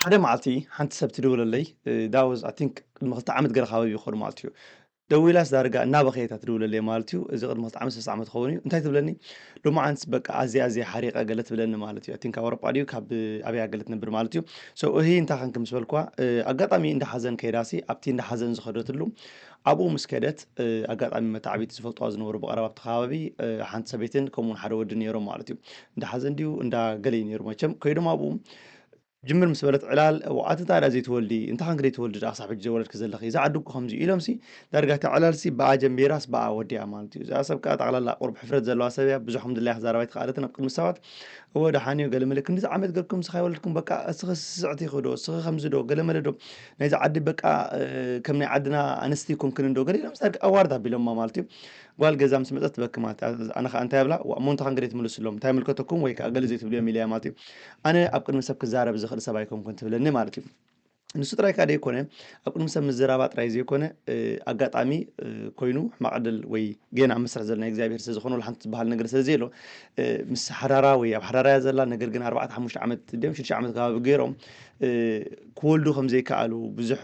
ሓደ መዓልቲ ሓንቲ ሰብ ትድውለለይ። ዳውዝ ኣይ ቲንክ ቅድሚ ክልተ ዓመት ገለ ከባቢ ይኾኑ ማለት እዩ። ደዊላስ ዳርጋ እናበኸየታ ትድውለለይ ማለት እዩ። እዚ ቅድሚ ክልተ ዓመት ሰለስተ ዓመት ክኸውን እዩ። እንታይ ትብለኒ? ሎማዓንስ በቃ ኣዝየ ኣዝየ ሓሪቐ ገለ ትብለኒ ማለት እዩ። ኣይ ቲንክ ኣብ ኣውሮጳ ድዩ ካብ ኣበይ ገለ ትነብር ማለት እዩ። ሶ እሂ እንታይ ኸንኪ ምስ በልኳ፣ ኣጋጣሚ እንዳ ሓዘን ከይዳሲ ኣብቲ እንዳ ሓዘን ዝኸደትሉ ኣብኡ ምስ ከደት፣ ኣጋጣሚ መታዕቢቲ ዝፈልጥዋ ዝነበሩ ብቐረባ ኣብቲ ከባቢ ሓንቲ ሰበይትን ከምኡውን ሓደ ወዲ ነይሮም ማለት እዩ። እንዳ ሓዘን ድዩ እንዳ ገለ እዩ ነይሩ። መቸም ከይዶም ኣብኡ ጅምር ምስ በለት ዕላል፣ "እዋ፣ ኣቲ ታዲያ ዘይትወልዲ? እንታይ ኾንኪ ዘይትወልዲ ደኣ ክሳብ ሕጂ ዘይወለድኪ ዘለኺ? እዛ ዓዲ እኮ ከምዚ እዩ" ኢሎምሲ፣ ዳርጋ እታ ዕላልሲ ብኣ ጀሚራስ ብኣ ወዲኣ ማለት እዩ። እዛ ሰብ ከኣ ጠቕላላ ቁሩብ ሕፍረት ዘለዋ ሰብ እያ፣ ብዙሕ ከም ድላያ ክዛረባ ኣይትኽኣለትን ኣብ ቅድሚ ሰባት። "እወ፣ ደሓን እዩ፣ ገለ መለ ክንድዚ ዓመት ገርኩም ንስኻ ኣይወለድኩም፣ በቃ እስኺ ስስዕቲ ኢኺ ዶ? እስኺ ከምዚ ዶ? ገለ መለ ዶ? ናይዚ ዓዲ በቃ፣ እ፣ ከም ናይ ዓድና ኣንስቲ ኣይኮንክን ዶ?" ገለ ኢሎምስ ዳርጋ ኣዋርድ ኣቢሎማ ማለት እዩ። ጓል ገዛ ምስ መጸት ትበኪ ማለት እዩ። ኣነ ኸኣ እንታይ እብላ? "ዋ፣ እሞ እንታይ ኾንኪ ዘይትምልስሎም? እንታይ ይምልከተኩም? ወይ ከኣ ገለ ዘይትብልዮም?" ኢለያ ማለት እዩ። ኣነ ኣብ ቅድሚ ሰብ ክዛረብ ዝኽእል ሰብ ኣይኮንኩን ትብለኒ ማለት እዩ። ንሱ ጥራይ ከኣ ዘይኮነ፣ ኣብ ቅድሚ ሰብ ምዝራባ ጥራይ ዘይኮነ፣ እ፣ ኣጋጣሚ፣ እ፣ ኮይኑ ሕማቕ ዕድል ወይ ጌና ኣብ መስርሕ ዘሎ ናይ እግዚኣብሔር ስለ ዝኾነ፣ ወላ ሓንቲ ዝበሃል ነገር ስለ ዘየሎ፣ እ፣ ምስ ሓዳራ ወይ ኣብ ሓዳራ እያ ዘላ፣ ነገር ግን ኣርባዕተ ሓሙሽተ ዓመት ድዮም ሽዱሽተ ዓመት ከባቢ ገይሮም፣ እ፣ ክወልዱ ከም ዘይከኣሉ፣ ብዙሕ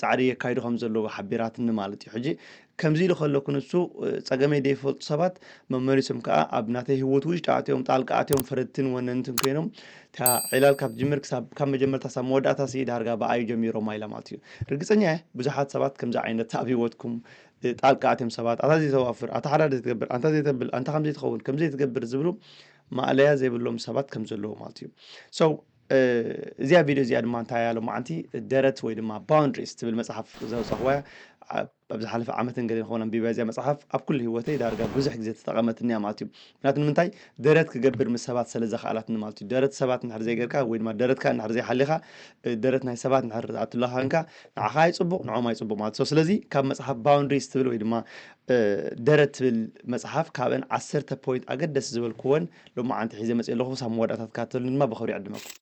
ጻዕሪ የካይዱ ከም ዘለዉ ሓቢራትኒ ማለት እዩ። ሕጂ ከምዚ ኢሉ ከለኩ ንሱ፣ እ፣ ጸገመይ ዘይፈልጡ ሰባት መመሊሶም ከኣ ኣብ ናተይ ህይወት ውሽጢ ኣትዮም፣ ጣልቃ ኣትዮም፣ ፈረድትን ወነንትን ኮይኖም፣ እታ ዕላል ካብ ትጅምር ክሳብ፣ ካብ መጀመርታ ክሳብ መወዳእታ ሲ ዳርጋ ብኣይ ጀሚሮማ ኢላ ማለት እዩ። ርግጸኛ እየ፣ ብዙሓት ሰባት ከምዚ ዓይነት ኣብ ህይወትኩም፣ እ፣ ጣልቃ ኣትዮም ሰባት፣ ኣታ ዘይተዋፍር፣ ኣታ ሓዳር ዘይትገብር፣ ኣንታ ዘይተብል፣ ኣንታ ከም ዘይትኸውን፣ ከም ዘይትገብር ዝብሉ ማእለያ ዘይብሎም ሰባት ከም ዘለዉ ማለት እዩ። So፣ እ፣ እዚኣ ቪድዮ እዚኣ ድማ እንታይ እያ ሎማዓንቲ ደረት ወይ ድማ ባውንድሪስ ትብል መጽሓፍ ዘውጻኽዋ እያ። ኣብ፣ ኣብ ዝሓለፈ ዓመትን ገለን ክኸውን ኣንቢበያ እዚኣ መጽሓፍ ኣብ ኩሉ ህይወተይ ዳርጋ ብዙሕ ግዜ ተጠቐመትኒ እያ ማለት እዩ። ምክንያቱ ንምንታይ? ደረት ክገብር ምስ ሰባት ስለ ዘኽኣላትኒ ማለት እዩ። ደረት ሰባት እንድሕር ዘይገርካ ወይ ድማ ደረትካ እንድሕር ዘይሓሊኻ፣ እ፣ ደረት ናይ ሰባት እንድሕር ዝኣቱልካ ኮንካ ንዓኻ ኣይጽቡቕ፣ ንዖም ኣይጽቡቕ ማለት እዩ። So ስለዚ ካብ መጽሓፍ ባውንድሪስ ትብል ወይ ድማ፣ እ፣ ደረት ትብል መጽሓፍ ካብአን ዓሰርተ ፖይንት ኣገደስቲ ዝበልክወን ሎማዓንቲ ሒዘ መጽየ ኣለኹ። ክሳብ መወዳእታ ክትከታተሉኒ ድማ ብኽብሪ ይዕድመኩም።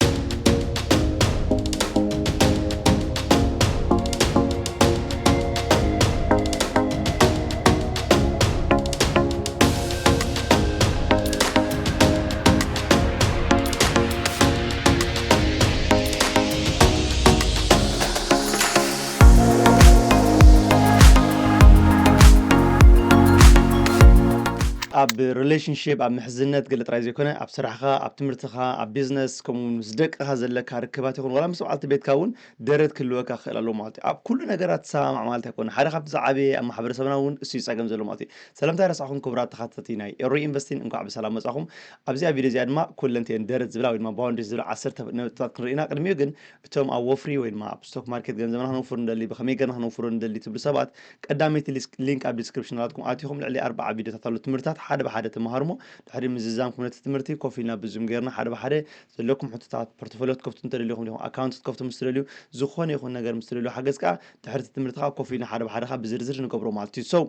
ኣብ ሪሌሽንሺፕ፣ ኣብ ምሕዝነት ገለ ጥራይ ዘይኮነ፣ ኣብ ስራሕኻ፣ ኣብ ትምህርትኻ፣ ኣብ ቢዝነስ፣ ከምኡ እውን ምስ ደቅኻ ዘለካ ርክባት ይኹን፣ ዋላ ምስ በዓልቲ ቤትካ እውን ደረት ክህልወካ ክኽእል ኣለዎ ማለት እዩ። ኣብ ኩሉ ነገራት ትሰማማዕ ማለት ኣይኮነ። ሓደ ካብቲ ዝዓበየ ኣብ ማሕበረሰብና እውን እሱ እዩ ጸገም ዘሎ ማለት እዩ። ሰላምታ ኣይረሳዕኹም ክቡራት ተኸታተልቲ ናይ ኤሪ ኢንቨስቲንግ፣ እንኳዕ ብሰላም መጻኹም። ኣብዚኣ ቪድዮ እዚኣ ድማ ኩለንትኤን ደረት ዝብላ ወይ ድማ ባውንድሪ ዝብላ ዓሰርተ ነጥብታት ክንርኢ ኢና። ቅድሚኡ ግን እቶም ኣብ ወፍሪ ወይ ድማ ኣብ ስቶክ ማርኬት ገንዘብና ክነውፍር ንደሊ፣ ብኸመይ ገርና ክነውፍሮ ንደሊ ትብሉ ሰባት፣ ቀዳመይቲ ሊስ-፣ ሊንክ ኣብ ዲስክሪፕሽን ናትኩም ኣቲኹም ልዕሊ ኣርባዓ ቪድዮታት ኣሎ ትምህርትታት ሓደ ብሓደ ተመሃርሞ። ድሕሪ ምዝዛምኩም ነቲ ትምህርቲ ኮፍ ኢልና ብዙም ገርና ሓደ ብሓደ ዘለኩም ሕቶታት፣ ፖርትፎሊዮ ክትከፍቱ እንተደሊኹም ዲኹም፣ ኣካውንት ክትከፍቱ ምስ ትደልዩ፣ ዝኾነ ይኹን ነገር ምስ ትደልዩ ሓገዝ ከኣ ድሕሪ እቲ ትምህርቲ ከኣ ኮፍ ኢልና ሓደ ብሓደ ከኣ ብዝርዝር ንገብሮ ማለት እዩ። So,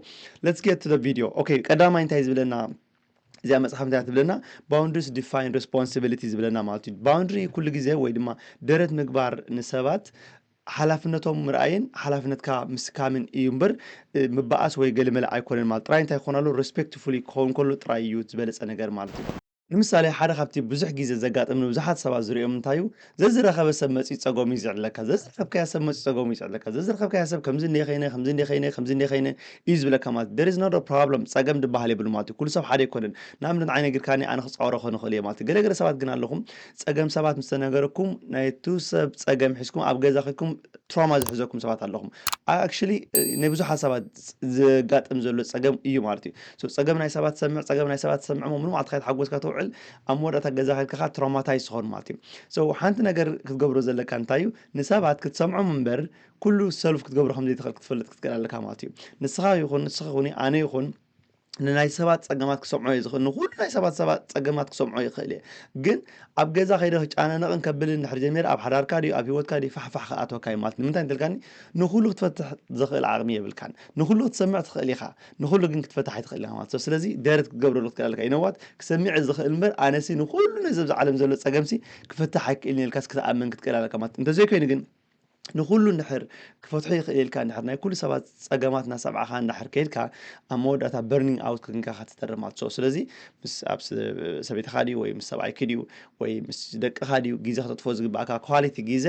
let's get to the video. ኦኬ፣ ቀዳማይ እንታይ ዝብለና እዚኣ መጽሓፍ እንታይ ትብለና? Boundaries define responsibility ዝብለና ማለት እዩ። ባውንድሪ ኩሉ ግዜ ወይ ድማ ደረት ምግባር ንሰባት ሓላፍነቶም ምርኣይን ሓላፍነትካ ምስካምን እዩ እምበር፣ እ፣ ምባኣስ ወይ ገለመለ ኣይኮነን ማለት ጥራይ። እንታይ ክኾን ኣለዎ? ሬስፔክትፉሊ ክኸውን ከሎ ጥራይ እዩ ዝበለጸ ነገር ማለት እዩ። ንምሳሌ፣ ሓደ ካብቲ ብዙሕ ግዜ ዘጋጥም ንብዙሓት ሰባት ዝርእዮም እንታይ እዩ? ዘዝረኸበ ሰብ መጺኡ ጸገሙ እዩ ዝዕለካ። ዘዝረኸብካዮ ሰብ መጺኡ ጸገሙ እዩ ዝዕለካ። ዘዝረኸብካዮ ሰብ ከምዚ እንደ ኸይነ፣ ከምዚ እንደ ኸይነ፣ ከምዚ እንደ ኸይነ እዩ ዝብለካ ማለት እዩ። There is not a problem፣ ጸገም ዝበሃል የብሉ ማለት እዩ። ኩሉ ሰብ ሓደ ኣይኮነን። ንኣብነት ንዓይ ነጊርካኒ ኣነ ክጻወሮ ክኽእል እየ ማለት እዩ። ገለ ገለ ሰባት ግን ኣለኹም፣ ጸገም ሰባት ምስ ተነገረኩም ናይቱ ሰብ ጸገም ሒዝኩም ኣብ ገዛ ከድኩም ትራውማ ዝሕዘኩም ሰባት ኣለኹም። ኣክቹሊ ናይ ብዙሓት ሰባት ዘጋጥም ዘሎ ጸገም እዩ ማለት እዩ። So ጸገም ናይ ሰባት ትሰምዕ፣ ጸገም ናይ ሰባት ትሰምዕ እሞ ምንም ኣትካ ተሓጎስካ ተውዕል፣ ኣብ መወዳእታ ገዛ ከድካ ከኣ ትራውማታይዝ ትኸውን ማለት እዩ። So ሓንቲ ነገር ክትገብሮ ዘለካ እንታይ እዩ? ንሰባት ክትሰምዖም እምበር ኩሉ ሰልፍ ክትገብሮ ከም ዘይትኽእል ክትፈልጥ ክትክእል ኣለካ ማለት እዩ። ንስኻ ይኹን፣ ንስኺ ኩኒ፣ ኣነ ይኹን፣ ንናይ ሰባት ጸገማት ክሰምዖ እየ ዝኽእል። ንኹሉ ናይ ሰባት፣ ሰባት ጸገማት ክሰምዖ ይኽእል እየ። ግን ኣብ ገዛ ከይደ ክጨናነቕን ከብልን እንድሕር ጀሚረ፣ ኣብ ሓዳርካ ድዩ፣ ኣብ ህይወትካ ድዩ፣ ፋሕፋሕ ክኣትወካ እዩ ማለት። ንምንታይ እንተልካኒ፣ ንኹሉ ክትፈትሕ ዝኽእል ዓቕሚ የብልካን። ንኹሉ ክትሰምዕ ትኽእል ኢኻ፣ ንኹሉ ግን ክትፈትሕ ኣይትኽእል ኢኻ ማለት። So ስለዚ ደረት ክትገብረሉ ክትክእል ኣለካ። You know what? ክሰምዕ እየ ዝኽእል እምበር፣ ኣነሲ ንኹሉ ነዚ ኣብዚ ዓለም ዘሎ ጸገምሲ ክፈትሕ ኣይክእልን ኢልካስ ክትኣምን ክትክእል ኣለካ ማለት። እንተዘይኮይኑ ግን፣ ንኹሉ እንድሕር ክፈትሖ ይኽእል ኢልካ እንድሕር ናይ ኩሉ ሰባት ጸገማት እናሰማዕካ እንድሕር ከይድካ፣ ኣብ መወዳእታ በርኒንግ ኣውት ኮይንካ ኢኻ ትተርፍ ማለት። So ስለዚ ምስ፣ ኣብ ስ-፣ ሰበይትኻ ድዩ ወይ ምስ ሰብኣይኪ ድዩ ወይ ምስ ደቅኻ ድዩ ግዜ ክተጥፍኦ ዝግባእካ፣ ኳሊቲ ግዜ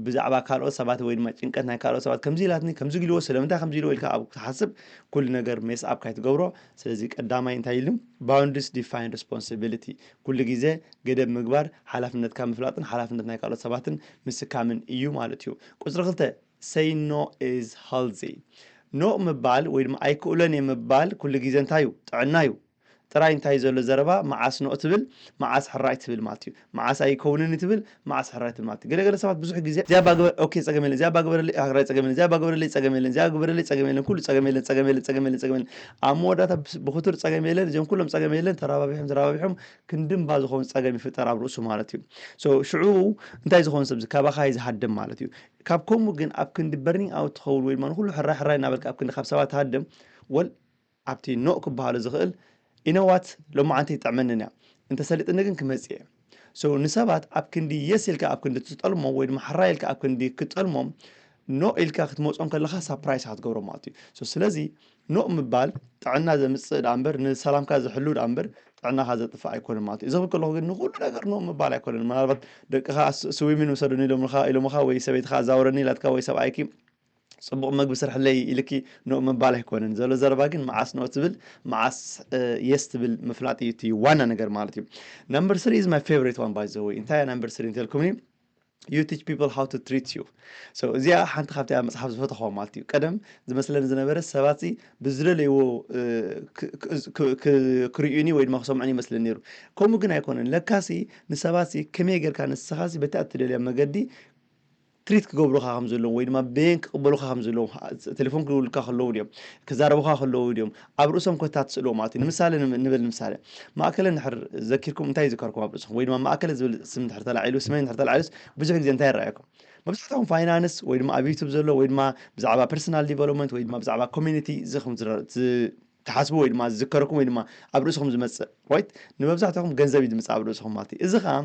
ብዛዕባ ካልኦት ሰባት ወይ ድማ ጭንቀት ናይ ካልኦት ሰባት ከምዚ ኢላትኒ ከምዚ ኢልዎ ስለምንታይ ከምዚ ኢልዎ ኢልካ ኣብ ክትሓስብ ኩሉ ነገር mess up ካይትገብሮ። ስለዚ ቀዳማይ እንታይ ኢሉ? Boundaries define responsibility። ኩሉ ግዜ ገደብ ምግባር ሓላፍነትካ ምፍላጥን ሓላፍነት ናይ ካልኦት ሰባትን ምስካምን እዩ ማለት እዩ። ቁፅሪ ክልተ፣ say no is healthy። No ምባል ወይ ድማ ኣይክእሎን እየ ምባል ኩሉ ግዜ እንታይ እዩ? ጥዕና እዩ። ጥራይ እንታይ ዘሎ ዘረባ መዓስ no ትብል መዓስ ሕራይ ትብል ማለት እዩ። መዓስ ኣይከውንን ትብል መዓስ ሕራይ ትብል ማለት እዩ። ገለገለ ሰባት ብዙሕ ግዜ እዚኣ ባግበ okay ጸገም የለን፣ እዚኣ ባግበረለይ ሕራይ ጸገም የለን፣ እዚኣ ባግበረለይ ጸገም የለን፣ እዚኣ ግበረለይ ጸገም የለን፣ ኩሉ ጸገም የለን፣ ጸገም የለን፣ ጸገም የለን፣ ጸገም የለን። ኣብ መወዳእታ ብስ- ብኹቱር ጸገም የለን፣ እዚኦም ኩሎም ጸገም የለን ተራባቢሖም ተራባቢሖም ክንድምባ ዝኸውን ጸገም ይፍጠር ኣብ ርእሱ ማለት እዩ። So ሽዑ እንታይ ዝኸውን ሰብ ካባኻ እዩ ዝሃድም ማለት እዩ። ካብ ከምኡ ግን ኣብ ክንዲ burning out ትኸውን ወይ ድማ ንኩሉ ሕራይ ሕራይ እናበልካ ኣብ ክንዲ ካብ ሰባት ትሃድም ወል ኣብቲ no ክበሃሉ ዝኽእል you know what ሎማዓንቲ ይጥዕመንን እያ እንተሰሊጥኒ ግን ክመጽእ እየ። So ንሰባት ኣብ ክንዲ yes ኢልካ ኣብ ክንዲ ትጠልሞም ወይ ድማ ሕራይ ኢልካ ኣብ ክንዲ ክትጠልሞም no ኢልካ ክትመጾም ከለኻ surprise ክትገብሮም ማለት እዩ። So ስለዚ no ምባል ጥዕና ዘምጽእ ደኣ እምበር ንሰላምካ ዝሕሉ ደኣ እምበር ጥዕናኻ ዘጥፍእ ኣይኮነን ማለት እዩ። እዚ ክብል ከለኹ ግን ንኹሉ ነገር no ምባል ኣይኮነን። ምናልባት ደቅኻ ስ- swimming ውሰዱኒ ኢሎምኻ ኢሎምኻ ወይ ሰበይትኻ ኣዛውረኒ ኢላትካ ወይ ሰብኣይኪ ጽቡቕ መግቢ ስርሕለይ ኢልኪ no ምባል ኣይኮነን። ዘሎ ዘረባ ግን መዓስ no ትብል መዓስ yes ትብል ምፍላጥ እዩ እቲ ዋና ነገር ማለት እዩ። Number three is my favorite one by the way። እንታይ እያ number three እንተልኩምኒ? You teach people how to treat you። So እዚኣ ሓንቲ ካብቲ ኣብ መጽሓፍ ዝፈተኽዋ ማለት እዩ። ቀደም ዝመስለኒ ዝነበረ ሰባት ሲ ብዝደለይዎ እ፣ ክ- ክ- ክ- ክ- ክርእዩኒ ወይ ድማ ክሰምዑኒ ይመስለኒ ነይሩ። ከምኡ ግን ኣይኮነን። ለካሲ ንሰባት ሲ ከመይ ጌርካ ንስኻ ሲ በቲ እትደልዮ መገዲ ትሪት ክገብሩኻ ከም ዘለዎም ወይ ድማ በየን ክቕበሉኻ ከም ዘለዎም ቴሌፎን ክድውሉልካ ከለዉ ድዮም ክዛረቡኻ ከለዉ ድዮም ኣብ ርእሶም ኮታ ትስእልዎ ማለት እዩ። ንምሳሌ ንብ- ንብል ንምሳሌ ማእከለ እንድሕር ዘኪርኩም እንታይ ይዝከርኩም ኣብ ርእስኹም ወይ ድማ ማእከለ ዝብል ስም እንድሕር ተላዒሉ ስመይ እንድሕር ተላዒሉስ ብዙሕ ግዜ እንታይ ይረኣየኩም? መብዛሕትኹም ፋይናንስ ወይ ድማ ኣብ ዩቱብ ዘሎ ወይ ድማ ብዛዕባ personal development ወይ ድማ ብዛዕባ community ዝኹም ዝረ- ዝ- ትሓስቡ ወይ ድማ ዝዝከረኩም ወይ ድማ ኣብ ርእስኹም ዝመፅእ right ንመብዛሕትኹም ገንዘብ እዩ ዝምፅእ ኣብ ርእስኹም ማለት እዩ። እዚ ከዓ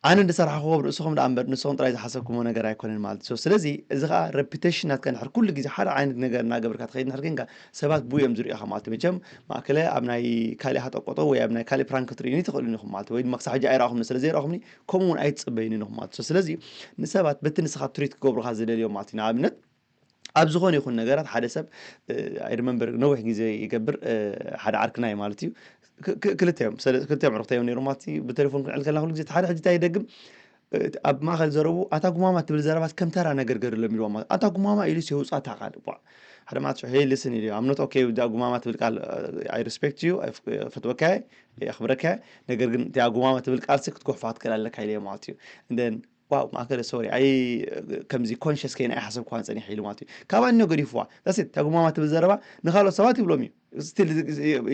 ኣነ እንደሰራሕኹዎ ኣብ ርእስኹም ደኣ እምበር ንስኹም ጥራይ ዝሓሰብኩሞ ነገር ኣይኮነን ማለት እዩ። ስለዚ እዚ ከዓ reputation ናትካ እንድሕር ኩሉ ግዜ ሓደ ዓይነት ነገር እናገበርካ ትኸይድ እንድሕር ኮይንካ ሰባት ብኡ እዮም ዝርእኻ ማለት እዩ። መቸም ማእከለ ኣብ ናይ ካሊእ ሃጠቆጦ ወይ ኣብ ናይ ካሊእ ፕራንክ ክትርእዩኒ ትኽእሉን ኢኹም ማለት እዩ። ወይ ድማ ክሳብ ሕጂ ኣይረኣኹምኒ ስለ ዘይረኣኹምኒ ከምኡ እውን ኣይትፅበዩንን ኢኹም ማለት እዩ። ስለዚ ንሰባት በቲ ንስኻ ትሪት ክገብሩኻ ዝደልዮም ማለት እዩ። ንኣብነት ኣብ ዝኾነ ይኹን ነገራት ሓደ ሰብ I remember ነዊሕ ግዜ ይገብር ሓደ ዓርክና እዩ ማለት እዩ። ክልተ እዮም ክልተ እዮም ዕርክተ እዮም ነይሩ ማለት እዩ። ብቴሌፎን ክንዕል ከለና ኩሉ ግዜ ሓደ ሕጂ እንታይ ይደግም ኣብ ማእኸል ዘረቡ ኣታ ጉማማ ትብል ዘረባት ከም ተራ ነገር ገርሎም ኢልዋ ማለት ኣታ ጉማማ ኢሉ ሲውፃ ታቃል ሓደ ማለት ሄ ልስን ኢሉ I'm not okay with ጉማማ ትብል ቃል I respect you ፈትወካ የኽብረካ ነገር ግን እቲኣ ጉማማ ትብል ቃልሲ ክትጎሕፋ ክትክእል ኣለካ ኢለ ማለት እዩ። Then ዋው ማእከለ ሶሪ ኣይ ከምዚ ኮንሽስ ከይነ ኣይሓሰብኩዋን ፀኒሐ ኢሉ ማለት እዩ። ካባኒ ገዲፍዋ ዳሴት እታ ጉማማ ትብል ዘረባ ንካልኦት ሰባት ይብሎም እዩ ስቲል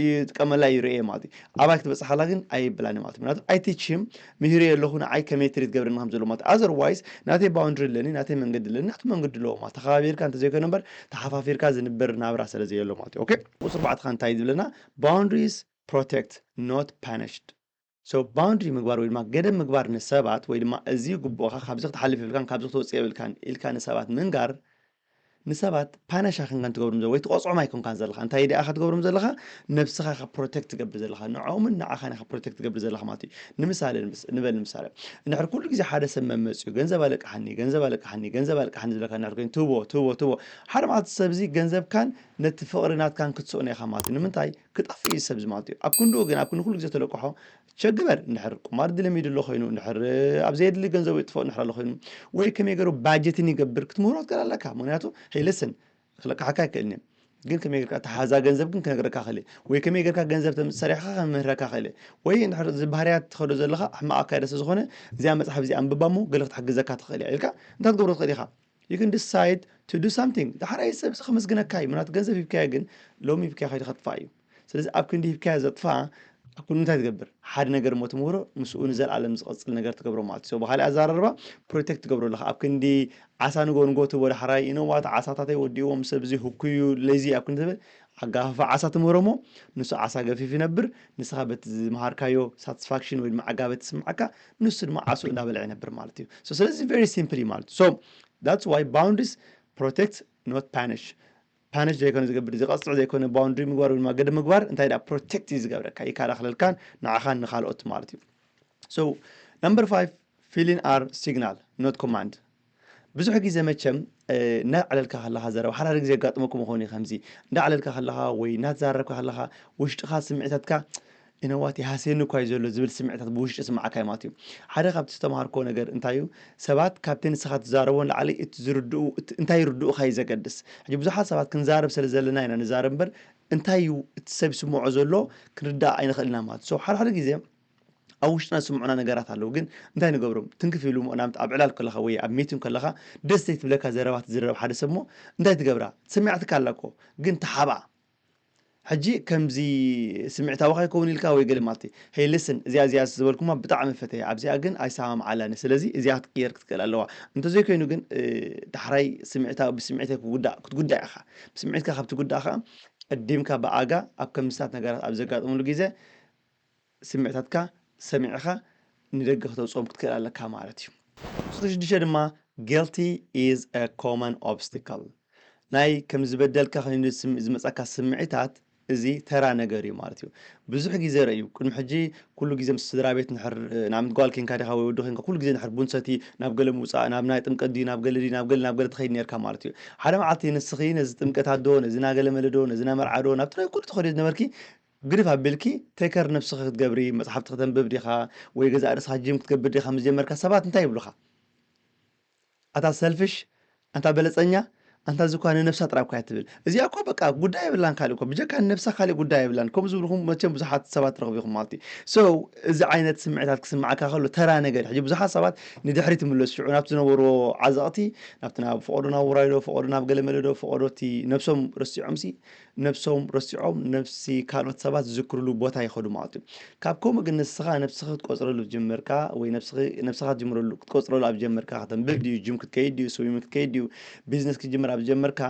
ይጥቀመላ ይርእየ ማለት እዩ። ኣባይ ክትበፅሓላ ግን ኣይብላኒ ማለት እዩ። ምክንያቱ ኣይትችም ምሂረዮ ኣለኹ ንዓይ ከመይ ትሪት ገብረኒ ከም ዘሎ ማለት otherwise ናተይ ባውንድሪ ኣለኒ ናተይ መንገዲ ኣለኒ ናቱ መንገዲ ኣለዎ ማለት ተኸባቢርካ እንተዘይኮነ እምበር ተሓፋፊርካ ዝንበር ናብራ ስለ ዘየሎ ማለት እዩ። ኦኬ ቁፅሪ ኣርባዕተ እንታይ ዝብለና boundaries protect not punished። So boundary ምግባር ወይ ድማ ገደብ ምግባር ንሰባት ወይ ድማ እዚ ግቡእኻ ካብዚ ክትሓልፍ የብልካን ካብዚ ክትወፅእ የብልካን ኢልካ ንሰባት ምንጋር ንሰባት ፓነሽ ኣይኮንካን ትገብሮም ዘለኻ ወይ ትቆፅዖም ኣይኮንካን ዘለኻ እንታይ ደኣ ኢኻ ትገብሮም ዘለኻ ነብስኻ ኢኻ ፕሮቴክት ትገብር ዘለኻ ንዕኦምን ንዓኻን ኢኻ ፕሮቴክት ትገብር ዘለኻ ማለት እዩ። ንምሳሌ ንበል ንምሳሌ እንድሕር ኩሉ ግዜ ሓደ ሰብ መመፅኡ ገንዘብ ኣለቅሓኒ ገንዘብ ኣለቅሓኒ ገንዘብ ኣለቅሓኒ ዝብለካ እንድሕር ኮይኑ ትህቦ ትህቦ ትህቦ ሓደ መዓልቲ ሰብ እዚ ገንዘብካን ነቲ ፍቕሪ ናትካን ክትስእኖ ኢኻ ማለት እዩ። ንምንታይ ክጠፍእ እዩ ሰብዚ ማለት እዩ። ኣብ ክንድኡ ግን ኣብ ክንዲ ኩሉ ግዜ ተለቅሖ ቸግበር እንድሕር ቁማር ድለሚዱ ኣሎ ኮይኑ እንድሕር ኣብ ዘየድሊ ገንዘቡ ይጥፍኦ እንድሕር ኣሎ ኮይኑ ወይ ከመይ ገይሩ ባጀትን ይገብር ክትምህሮ ትክእል ኣለካ። ምክንያቱ ሄይ ልስን ክለቅሓካ ኣይክእልን እየ ግን ከመይ ጌርካ ተሓዛ ገንዘብ ግን ክነግረካ ክእል ወይ ከመይ ጌርካ ገንዘብ ተምፅእ ሰሪሕካ ክምህረካ ክእል ወይ እንድሕር እዚ ባህርያት ትኸዶ ዘለካ ሕማቕ ኣካይዳ ስለ ዝኾነ እዚኣ መፅሓፍ እዚኣ ኣንብባ እሞ ገለ ክትሕግዘካ ትኽእል እያ ኢልካ እንታይ ትገብሮ ትኽእል ኢኻ። You can decide to do something። ዳሕራይ ሰብ እዚ ከመስግነካ እዩ። ምናት ገንዘብ ሂብካዮ ግን ሎሚ ሂብካዮ ከይዱ ከጥፋእ እዩ። ስለዚ ኣብ ክንዲ ሂብካዮ ዘጥፋ ኣብ ክንዲ እንታይ ትገብር? ሓደ ነገር እሞ ትምህሮ ምስኡ ንዘለኣለም ዝቐጽል ነገር ትገብሮ ማለት እዩ። ብካሊእ ኣዘራርባ ፕሮቴክት ትገብሮ ኣለኻ። ኣብ ክንዲ ዓሳ ንጎ ንጎ ትቦ ዳሕራይ ኢነዋት ዓሳታተይ ወዲእዎም ሰብ እዚ ህኩዩ ለዚ ኣብ ክንዲ ትብል ኣጋፋፋ ዓሳ ትምህሮ እሞ ንሱ ዓሳ ገፊፍ ይነብር። ንስኻ በቲ ዝመሃርካዮ ሳትስፋክሽን ወይ ድማ ዓጋበት ትስምዓካ ንሱ ድማ ዓስኡ እንዳበልዐ ይነብር ማለት እዩ። ስለዚ very simply ማለት እዩ። That's why boundaries protect not punish። ፓነሽ ዘይኮነ ዝገብር ዝቐፅዕ ዘይኮነ ባውንድሪ ምግባር ወይ ድማ ገደብ ምግባር እንታይ ደኣ ፕሮቴክት እዩ ዝገብረካ ይከላኸለልካን ንዓኻን ንካልኦት ማለት እዩ። So number five Feeling are signal, not command. ብዙሕ ግዜ መቸም እናዕለልካ ከለኻ ዘረባ ሓደ ሓደ ግዜ የጋጥመኩም ይኸውን እዩ። ከምዚ እንዳዕለልካ ከለኻ ወይ እናተዛረብካ ከለኻ ውሽጥኻ ስምዒታትካ ኢነዋት ይሃስየኒ እኳ እዩ ዘሎ ዝብል ስምዒታት ብውሽጢ ስምዓካ እዩ ማለት እዩ። ሓደ ካብቲ ዝተምሃርኮ ነገር እንታይ እዩ? ሰባት ካብቲ ንስኻ ትዛረቦ ንላዕሊ እቲ ዝርድኡ እንታይ ይርድኡካ እዩ ዘገድስ። ሕጂ ብዙሓት ሰባት ክንዛረብ ስለ ዘለና ኢና ንዛረብ እምበር እንታይ እዩ እቲ ሰብ ይስምዖ ዘሎ ክንርዳእ ኣይንኽእልና ማለት እዩ። ሓደ ሓደ ግዜ ኣብ ውሽጥና ዝስምዑና ነገራት ኣለዉ፣ ግን እንታይ ንገብሮም? ትንክፍ ኢሉ እሞ ናብ ኣብ ዕላል ከለኻ ወይ ኣብ ሚቲንግ ከለኻ ደስ ዘይትብለካ ዘረባ ትዝረብ ሓደ ሰብ እሞ እንታይ ትገብራ? ትሰሚዓትካ ኣላ እኮ፣ ግን ትሓብኣ። ሕጂ ከምዚ ስምዒታዊ ከይከውን ኢልካ ወይ ገለ ማለት እዩ። ሄይ ሊስን፣ እዚኣ እዚኣ ዝበልኩማ ብጣዕሚ ፈተያ፣ ኣብዚኣ ግን ኣይሰማምዓላን፣ ስለዚ እዚኣ ክትቅየር ክትክእል ኣለዋ። እንተዘይኮይኑ ግን እ፣ ዳሕራይ ስምዒታዊ ብስምዒት ክትጉዳእ ክትጉዳእ ኢኻ። ብስምዒትካ ካብ ትጉዳእ ከኣ ቀዲምካ ብኣጋ ኣብ ከምዚታት ነገራት ኣብ ዘጋጥሙሉ ግዜ ስምዒታትካ ሰሚዕኻ ንደገ ክተውፅኦም ክትክእል ኣለካ ማለት እዩ። ቁፅሪ ሽዱሽተ ድማ guilty is a common obstacle። ናይ ከም ዝበደልካ ኮይኑ ዝመፀካ ስምዒታት እዚ ተራ ነገር እዩ ማለት እዩ። ብዙሕ ግዜ ርእዩ ቅድሚ ሕጂ ኩሉ ግዜ ምስ ስድራ ቤት ንሕር ናብ ጓል ኮንካ ዲኻ ወይ ወዲ ኮንካ ኩሉ ግዜ ንሕር ቡን ሰቲ ናብ ገለ ምውፃእ ናብ ናይ ጥምቀት ድዩ ናብ ገለ ድዩ ናብ ገለ ናብ ገለ ትኸይድ ነርካ ማለት እዩ። ሓደ መዓልቲ ንስኺ ነዚ ጥምቀት ኣዶ ነዚ ናገለ መለዶ ነዚ ናመርዓዶ ናብቲ ናይ ኩሉ ትኸዶ ዝነበርኪ ግድፍ ኣቢልኪ ቴከር ነብስኺ ክትገብሪ መፅሓፍቲ ክተንብብ ዲኻ ወይ ገዛእ ርእስኻ ጂም ክትገብር ዲኻ ምስ ጀመርካ ሰባት እንታይ ይብሉኻ? ኣታ ሰልፍሽ፣ ኣንታ በለፀኛ፣ ኣንታ ዝኳ ንነብሳ ጥራይ እኳ እያ ትብል። እዚኣ እኮ በቃ ጉዳይ የብላን ካልእ እኮ ብጀካ ንነብሳ ካልእ ጉዳይ የብላን። ከምኡ ዝብልኹም መቸም ብዙሓት ሰባት ትረኽቡ ኢኹም ማለት እዩ። So እዚ ዓይነት ስምዒታት ክስምዓካ ከሎ ተራ ነገር ሕጂ ብዙሓት ሰባት ንድሕሪት ይምለሱ ሽዑ ናብቲ ዝነበርዎ ዓዘቕቲ ናብቲ ናብ ፈቐዶ ናብ ውራይ ዶ ፈቐዶ ናብ ገለ መለ ዶ ፈቐዶ እቲ ነብሶም ረሲዖምሲ ነብሶም ረሲዖም ነብሲ ካልኦት ሰባት ዝዝክርሉ ቦታ ይኸዱ ማለት እዩ። ካብ ከምኡ ግን ንስኻ ነብስኻ ክትቆፅረሉ ጀመርካ ወይ ነብስኻ ትጅምረሉ ክትቆፅረሉ ኣብ ጀመርካ ከተንብብ ድዩ ጅም ክትከይድ ድዩ ስዊሚንግ ክትከይድ ድዩ ቢዝነስ ክትጅምር ኣብ ጀመርካ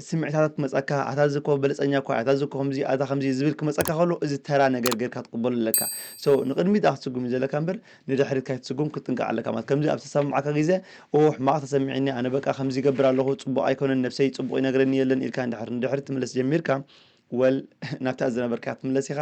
ስምዕታታት ክመፀካ ኣታ ዝኮ በለፀኛ እኳ ኣታ ዝኮ ከምዚ ኣታ ከምዚ ዝብል ክመፀካ ከሎ እዚ ተራ ነገር ጌርካ ትቅበሉ ኣለካ። ንቅድሚት ኣ ክትስጉም እዩ ዘለካ እምበር ንድሕሪት ካይትስጉም ክትጥንቀቅ ኣለካ ማለት ከምዚ ኣብ ተሰማማዕካ ግዜ ኦ ሕማቅ ተሰሚዕኒ ኣነ በቃ ከምዚ ይገብር ኣለኹ ፅቡቅ ኣይኮነን ነብሰይ ፅቡቅ ይነግረኒ የለን ኢልካ ንድሕር ንድሕሪት ትምለስ ጀሚርካ ወል ናብታ ዝነበርካ ትምለስ ኢኻ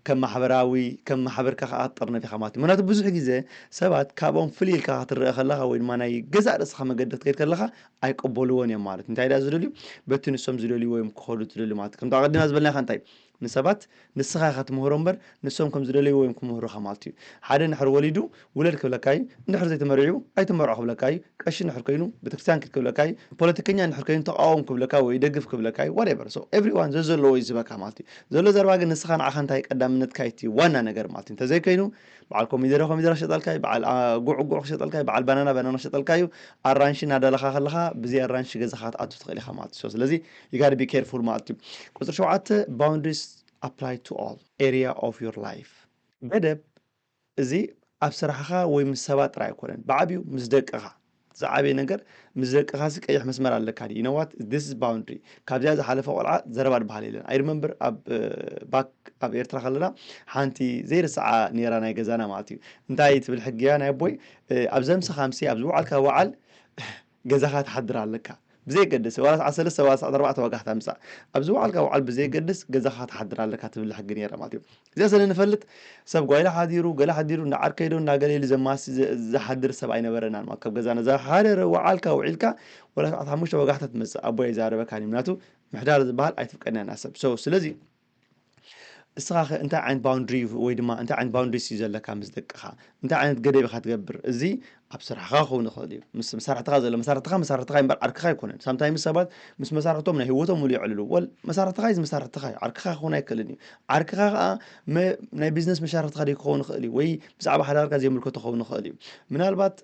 ከም ማሕበራዊ ከም ማሕበርካ ከዓ ትጠርነፍ ኢኻ ማለት እዩ ምክንያቱ ብዙሕ ግዜ ሰባት ካብኦም ፍልይ ኢልካ ክትረአ ከለካ ወይ ድማ ናይ ገዛእ ርእስኻ መገዲ ክትከይድ ከለካ ኣይቀበልዎን እዮም ማለት እንታይ ዳ ዝደልዩ በቲ ንሶም ዝደልይዎ እዮም ክኸዱ ትደልዩ ማለት ከምቲ ኣቀዲምና ዝበልናካ እንታይ ንሰባት ንስኻ ኢኻ ትምህሮ እምበር ንሶም ከም ዝደለይዎ እዮም ክምህሩኻ ማለት እዩ ሓደ ንሕር ወሊዱ ውለድ ክብለካ እዩ እንድሕር ዘይተመሪዑ ኣይትመርዖ ክብለካ እዩ ቀሺ እንድሕር ኮይኑ ቤተክርስትያን ኪድ ክብለካ እዩ ፖለቲከኛ እንድሕር ኮይኑ ተቃወም ክብለካ ወይ ደግፍ ክብለካ እዩ whatever so everyone ዘዘለዎ እዩ ዝበካ ማለት እዩ ዘሎ ዘረባ ግን ንስኻ ንዓኻ እንታይ ቀዳምነትካ እዩ ዋና ነገር ማለት እዩ እንተዘይኮይኑ በዓል ኮሚደረ ኮሚደረ ክሸጠልካ እዩ በዓል ጉዕ ጉዕ ክሸጠልካ እዩ በዓል ባናና ባናና ክሸጠልካ እዩ ኣራንሺ እናደለኻ ከለኻ ብዘይ ኣራንሺ ገዛኻ ክትኣቱ ትኽእል ኢኻ ማለት እዩ ስለዚ you gotta be careful ማለት እዩ ቁፅሪ ሸውዓተ boundaries apply to all area of your life ገደብ እዚ ኣብ ስራሕኻ ወይ ምስ ሰባት ጥራይ ኣይኮነን ብዓብዩ ምስ ደቅኻ ዝዓበየ ነገር ምስ ደቅኻ ሲ ቀይሕ መስመር ኣለካ ድዩ you know what this is boundary ካብዚኣ ዝሓለፈ ቆልዓ ዘረባ ዝበሃል የለን I remember ኣብ ባክ ኣብ ኤርትራ ከለና ሓንቲ ዘይርስዓ ነይራ ናይ ገዛና ማለት እዩ እንታይ ትብል ሕጊያ ናይ ኣቦይ ኣብ ዘምስኻ ምሲ ኣብ ዝወዓልካ ወዓል ገዛኻ ትሓድር ኣለካ ብዘየገድስ ዋላ ሰዓት ሰለስተ ዋላ ሰዓት ኣርባዕተ ዋጋ ክትምፃእ ኣብዚ ወዓልካ ወዓል ብዘየገድስ ገዛኻ ክትሓድር ኣለካ ትብል ሕጊ ነይራ ማለት እዩ እዚኣ ስለ ንፈልጥ ሰብ ጓይላ ሓዲሩ ገለ ሓዲሩ እንዳ ዓርከይ ዶ እንዳ ገለ ኢሉ ዘማሲ ዝሓድር ሰብ ኣይነበረናን ማለት ካብ ገዛና ዝሓደረ ወዓልካ ውዒልካ ዋላ ሰዓት ሓሙሽተ ዋጋ ክትመፅእ ኣቦይ ኣይዛረበካን እዩ ምክንያቱ ምሕዳር ዝበሃል ኣይትፍቀድና ኢና ሰብ so ስለዚ እስኻ ኸ እንታይ ዓይነት boundary ወይ ድማ እንታይ ዓይነት boundaries እዩ ዘለካ ምስ ደቅኻ እንታይ ዓይነት ገደብ ኢኻ ትገብር እዚ ኣብ ስራሕኻ ክኸውን ይኽእል እዩ ምስ መሳርሕትኻ ዘሎ መሳርሕትኻ መሳርሕትኻ እምበር ዓርክኻ ኣይኮነን sometimes ሰባት ምስ መሳርሕቶም ናይ ህይወቶም ሙሉ የዕልሉ well መሳርሕትኻ እዩ መሳርሕትኻ እዩ ዓርክኻ ክኸውን ኣይክእልን እዩ ዓርክኻ ከዓ ናይ ቢዝነስ መሻርክትኻ ደይ ክኸውን ይኽእል እዩ ወይ ብዛዕባ ሓዳርካ ዘይምልከቶ ክኸውን ይኽእል እዩ ምናልባት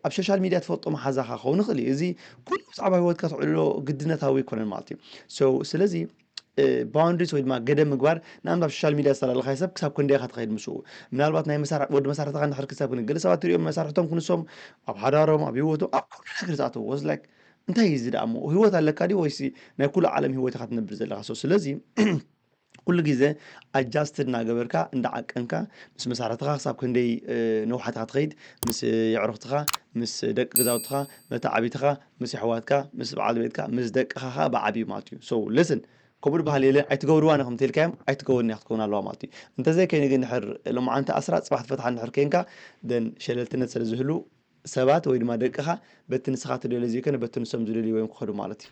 ኣብ social media ትፈልጦ መሓዛኻ ክኸውን ይኽእል እዩ እዚ ኩሉ ብዛዕባ ህይወትካ ትዕልሎ ግድነታዊ ኣይኮነን ማለት እዩ so ስለዚ boundaries ወይ ድማ ገደብ ምግባር ንኣብነት ኣብ social media ዝተላለኻዮ ሰብ ክሳብ ክንደይ ኢኻ ትኸይድ ምስኡ ምናልባት ናይ መሳርሒ ወዲ መሳርሕትኻ እንድሕር ክሳብ ክንገለ ሰባት ትሪኦም መሳርሕቶም ክንሶም ኣብ ሓዳሮም ኣብ ህይወቶም ኣብ ኩሉ ነገር ዝኣተዎ was like እንታይ እዩ እዚ ደኣ እሞ ህይወት ኣለካ ድዩ ወይሲ ናይ ኩሉ ዓለም ህይወት ኢኻ ትነብር ዘለኻ so ስለዚ ኩሉ ግዜ adjusted እናገበርካ እንዳዓቀንካ ምስ መሳርሕትኻ ክሳብ ክንደይ ነውሓት ኢኻ ትኸይድ ምስ የዕሩኽትኻ ምስ ደቂ ገዛውትኻ መተዓቢትኻ ምስ ኣሕዋትካ ምስ በዓል ቤትካ ምስ ደቅኻ ከዓ ብዓብዩ ማለት እዩ so listen ከምኡ ዝበሃል የለን። ኣይትገብርዋን ኢኹም እንተልካዮም ኣይትገብርዋን ክትከውን ኣለዋ ማለት እዩ። እንተዘይከይኑ ግን ድሕር ሎማዓንቲ ኣስራ ጽባሕ ትፈትሓ እንድሕር ከይንካ ደን ሸለልትነት ስለ ዝህሉ ሰባት ወይ ድማ ደቅኻ በቲ ንስኻ ትደልዮ ዘይኮነ በቲ ንሶም ዝደልይዎ እዮም ክኸዱ ማለት እዩ።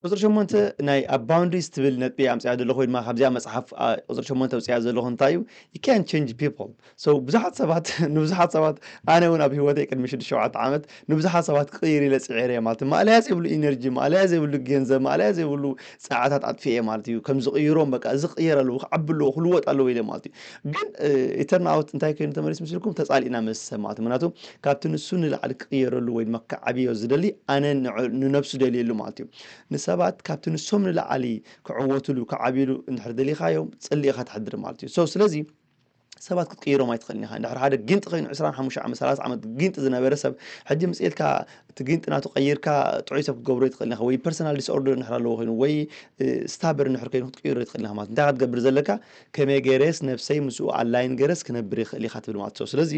ቁፅሪ ሸሞንተ ናይ ኣብ boundaries ትብል ነጥቢ ኣምፅያ ዘለኹ ወይ ድማ ካብዚኣ መፅሓፍ ቁፅሪ ሸሞንተ ኣውፅያ ዘለኹ እንታይ እዩ? You can't change people. So ብዙሓት ሰባት ንብዙሓት ሰባት ኣነ እውን ኣብ ህይወተይ ቅድሚ ሽዱሽተ ሸውዓተ ዓመት ንብዙሓት ሰባት ክቕይር ኢለ ፅዒረ ማለት ማእለያ ዘይብሉ ኢነርጂ ማእለያ ዘይብሉ ገንዘብ ማእለያ ዘይብሉ ፃዕታት ኣጥፊኤ ማለት እዩ። ከም ዝቕይሮም በቃ እዚ ክቕየር ኣለዎ ክዓቢ ኣለዎ ክልወጥ ኣለዎ ኢለ ማለት እዩ። ግን ኢተርናውት እንታይ ኮይኑ ተመሊስ ምስልኩም ተፃሊእና ምስ ሰብ ማለት እዩ። ምክንያቱ ካብቲ ንሱ ንላዕሊ ክቕየረሉ ወይ ድማ ክዓብዮ ዝደሊ ኣነ ንነብሱ ደልየሉ ማለት እዩ። ንሰባት ካብቲ ንሶም ንላዕሊ ክዕወትሉ ክዓብሉ እንድሕር ደሊኻዮም ፅሊእኻ ትሕድር ማለት እዩ። So ስለዚ ሰባት ክትቅይሮም ኣይትኽእልን ኢኻ። እንድሕር ሓደ ጊንጢ ኮይኑ ዕስራን ሓሙሽተ ዓመት ሰላሳ ዓመት ጊንጢ ዝነበረ ሰብ ሕጂ ምፅኤልካ እቲ ጊንጢ ናቱ ቀይርካ ጥዑይ ሰብ ክትገብሮ ይትኽእል ኢኻ። ወይ ፐርሰናል ዲስኦርደር እንድሕር ኣለዎ ኮይኑ ወይ ስታበር እንድሕር ኮይኑ ክትቅይሮ ይትኽእል ኢኻ ማለት እንታይ ክትገብር ዘለካ ከመይ ገይረስ ነብሰይ ምስኡ ኣላይን ገይረስ ክነብር ይኽእል ኢኻ ትብል ማለት እዩ። ስለዚ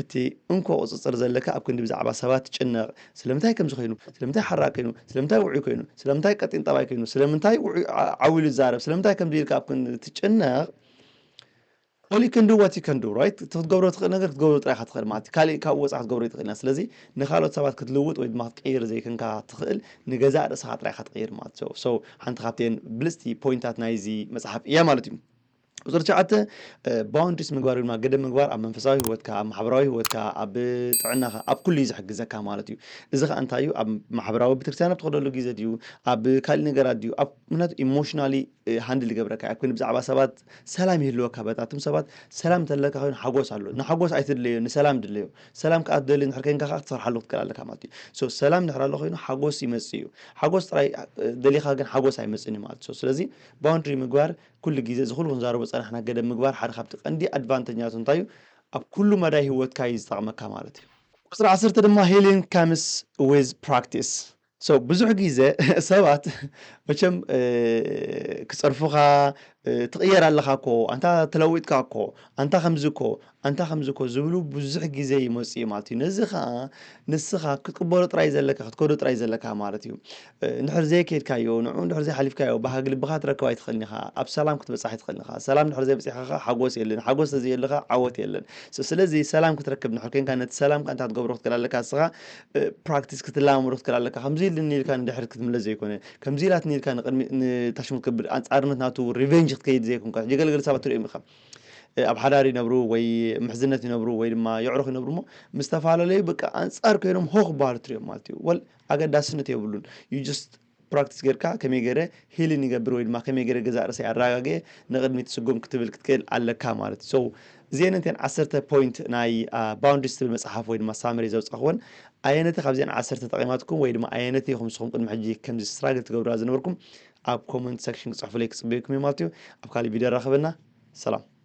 እቲ እንኮ ቁፅፅር ዘለካ ኣብ ክንዲ ብዛዕባ ሰባት ትጭነቕ ስለምንታይ ከምዚ ኮይኑ ስለምንታይ ሓራቅ ኮይኑ ስለምንታይ ውዑይ ኮይኑ ስለምንታይ ቀጢን ጠባይ ኮይኑ ስለምንታይ ዓው ኢሉ ዝዛረብ ስለምንታይ ከምዚ ኢልካ ኣብ ክንዲ ትጭነቕ all you can do what you can do right ክትገብሮ ትኽእል ነገር ክትገብሮ ጥራይ ኢኻ ትኽእል ማለት እዩ። ካሊእ ካብኡ ወፃኢ ክትገብሮ ይትኽእል ኢና። ስለዚ ንካልኦት ሰባት ክትልውጥ ወይ ድማ ክትቀይር ዘይኮንካ ትኽእል ንገዛእ ርእስኻ ጥራይ ኢኻ ትቐይር ማለት እዩ። So ሓንቲ ካብተን ብልፅቲ ፖይንታት ናይዚ መፅሓፍ እያ ማለት እዩ። ቁፅሪ ትሽዓተ boundaries ምግባር ወይ ድማ ገደብ ምግባር ኣብ መንፈሳዊ ህይወትካ ኣብ ማሕበራዊ ህይወትካ ኣብ ጥዕናኻ ኣብ ኩሉ እዩ ዝሕግዘካ ማለት እዩ። እዚ ከዓ እንታይ እዩ ኣብ ማሕበራዊ ቤተክርስትያን ኣብ ትኸደሉ ግዜ ድዩ ኣብ ካልእ ነገራት ድዩ ኣብ ምክንያቱ ኢሞሽናሊ ሃንድል ይገብረካ ኣብ ብዛዕባ ሰባት ሰላም ይህልወካ በታ እቶም ሰባት ሰላም እንተለካ ኮይኑ ሓጎስ ኣሎ ንሓጎስ ኣይትድለዮ ንሰላም ድለዮ ሰላም ከዓ ትደሊ እንድሕር ኮይንካ ከዓ ክትሰርሓሉ ክትክእል ኣለካ ማለት እዩ። So ሰላም እንድሕር ኣሎ ኮይኑ ሓጎስ ይመፅእ እዩ። ሓጎስ ጥራይ ደሊኻ ግን ሓጎስ ኣይመፅእን እዩ ማለት እዩ። ስለዚ ባውንድሪ ምግባር ኩሉ ግዜ እዚ ኩሉ ክንዛረቦ ዝፀናሕና ገደብ ምግባር ሓደ ካብቲ ቀንዲ ኣድቫንተጅ ናቱ እንታይ እዩ ኣብ ኩሉ መዳይ ህይወትካ እዩ ዝጠቕመካ ማለት እዩ። ቁፅሪ ዓሰርተ ድማ healing comes with practice. So ብዙሕ ግዜ ሰባት መቸም ክፀርፉኻ ትቕየር ኣለኻ እኮ ኣንታ ተለዊጥካ እኮ ኣንታ ከምዚ እኮ ኣንታ ከምዚ እኮ ዝብሉ ብዙሕ ግዜ ይመፁ እዩ ማለት እዩ። ነዚ ከዓ ንስኻ ክትቅበሎ ጥራይ ዘለካ ክትከዶ ጥራይ ዘለካ ማለት እዩ። እንድሕር ዘይከድካዮ ንዑ እንድሕር ዘይሓሊፍካዮ ባህግ ልብኻ ትረክብ ኣይትኽእልን ኢኻ። ኣብ ሰላም ክትበፃሕ ኣይትኽእልን ኢኻ። ሰላም እንድሕር ዘይበፂሕካ ከዓ ሓጎስ የለን። ሓጎስ ተዘየለካ ዓወት የለን። ስለዚ ሰላም ክትረክብ እንድሕር ኮይንካ ነቲ ሰላም ከዓ እንታይ ክትገብሮ ክትክእል ኣለካ ንስኻ ፕራክቲስ ክትለማመዶ ክትክእል ኣለካ። ከምዚ ኢልኒ ኢልካ ንድሕሪት ክትምለስ ዘይኮነ ከምዚ ኢላትኒ ኢልካ ንቅድሚ ንታሽሙ ክትብል ኣንፃርነት ናቱ ሪቨንጅ ክትከይድ ዘይኮንካ። ሕጂ ገለገለ ሰባት ትሪኦም ኢኻ ኣብ ሓዳር ይነብሩ ወይ ምሕዝነት ይነብሩ ወይ ድማ የዕሩኽ ይነብሩ እሞ ምስ ተፈላለዩ በቃ ኣንፃር ኮይኖም ሆ ክበሃሉ ትሪኦም ማለት እዩ። ወል ኣገዳስነት የብሉን። You just ፕራክቲስ ጌርካ ከመይ ገይረ ሂልን ይገብር ወይ ድማ ከመይ ገይረ ገዛእ ርእሰይ ኣረጋግኤ ንቕድሚት ስጉም ክትብል ክትክእል ኣለካ ማለት እዩ። So እዚአን እንተን ዓሰርተ ፖይንት ናይ ባውንድሪስ ትብል መፅሓፍ ወይ ድማ ሳመሪ ዘውፃእኽወን ኣየነተ ካብዚአን ዓሰርተ ተጠቒማትኩም ወይ ድማ ኣየነተ ኢኹም ንስኹም ቅድሚ ሕጂ ከምዚ ስትራግል ትገብሩላ ዝነበርኩም ኣብ ኮመንት ሰክሽን ክፅሕፉለይ ክፅበየኩም እዩ ማለት እዩ። ኣብ ካሊእ ቪድዮ ራኸበና። ሰላም።